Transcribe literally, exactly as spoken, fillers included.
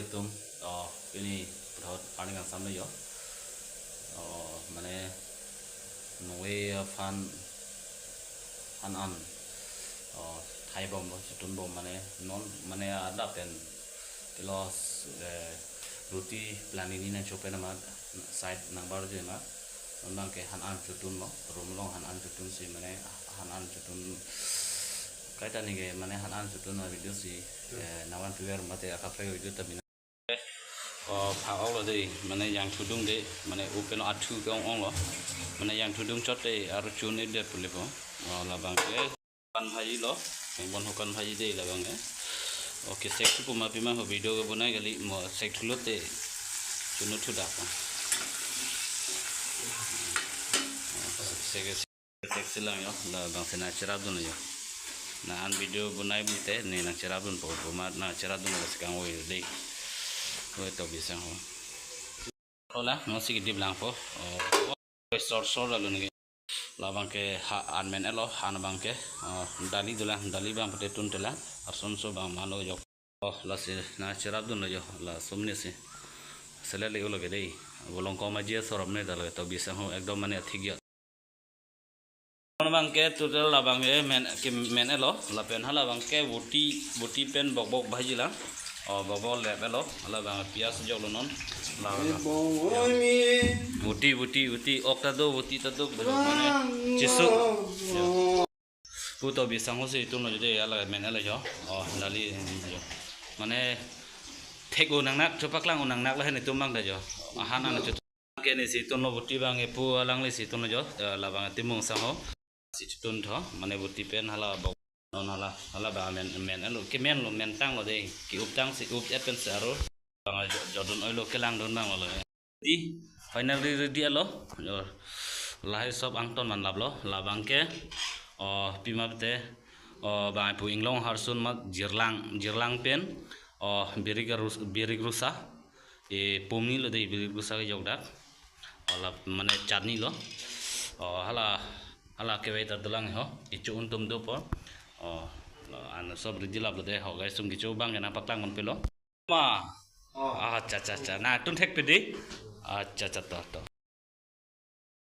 Tum, oh, pini puthot arni kangsam lo jo. Oh, mane nungve aphan han an, oh, thai bom lo, chotun bom mane non mane adap pen kilo, eh, roti planini nangcho pen amat side nangbar je ma. Non abang ke han an chotun lo, room along han an chotun si mane han an chotun. Kaita neke mane han an chotun a-video si, eh, nangvan piver mate akaprek video ta bina. Oh, pha-ok lo dei, mane jangthu dung dei, mane open athu ke ong ong lo. Mane jangthu dung chot dei, aru chun-e det pu le po. Oh, labang ke kan bhaji lo, bonho kan bhaji dei labang ke. Okay, sek thu pu ma pima ho video ke bonai kali mo sek thu lote. Chunu thu dak. Sek, sek. Tek silang jo, labang si nangcherap dun jo. Na an video bonai bute, ne nangcherap dun po, buma nangcherap dun la si kang-oi dei. Oi to bisang ho. Hola, non si kedip lang po. Oh, sor sor lalu nege. Labang ke ha an men-et lo, han abang ke. Oh, dali dolang, dali abang pute tun telang. Arsonso abang mano jo. Oh, lasi nangcherap dun lo jo, la sumni si. Selele ulo ke dei. Bolong koma jia sorom ne dal ke to bisang ho ekdom mane thik jo. Labang ke total labang ke men, ke men-et lo, lapen halabang ke voti, voti pen bok bok bhaji lang. Oh, bok bok lep-et lo, halabang pias jok lo non. Labang. Voti, voti, voti, ok ta do, voti ta do, mane cheso. Pu to bisang ho si tun lo jo dei, hala men-et lo jo. Oh, dali jo. Mane thek-o nangnak, chopaklang-o nangnak lahen itum abang ta jo. Ahan an cho. Ke ne si tun lo voti abang ke pu alangli si tun lo jo, eh, labang timung sang ho. Si chotun tho, mane voti pen hala bok non hala, hala abang men, men-et lo, kemen lo, men tang lo dei, ke-up tang si up-et pen si aru. Abang jo, jodun oi lo, kelang dun abang lo. Di, finally ready lo. Jo, lahai sop angton man lap lo, labang ke, oh, pima pute, oh, bang pu inglong harsun mat jirlang, jirlang pen, oh, birik rus-, birik rusa. E pumni lo dei birik rusa kejok dak. Hala mane chutney lo. Oh, hala, hala kevai ta dolang ho. Kecho un atum dopo. Oh, la an sop ready lap lo dei ho guys, sum kecho abang ke nangpaklang mon pelo. Ma. Oh. Acha, acha, acha. Nangtun thek pe dei. Acha, acha, to, to.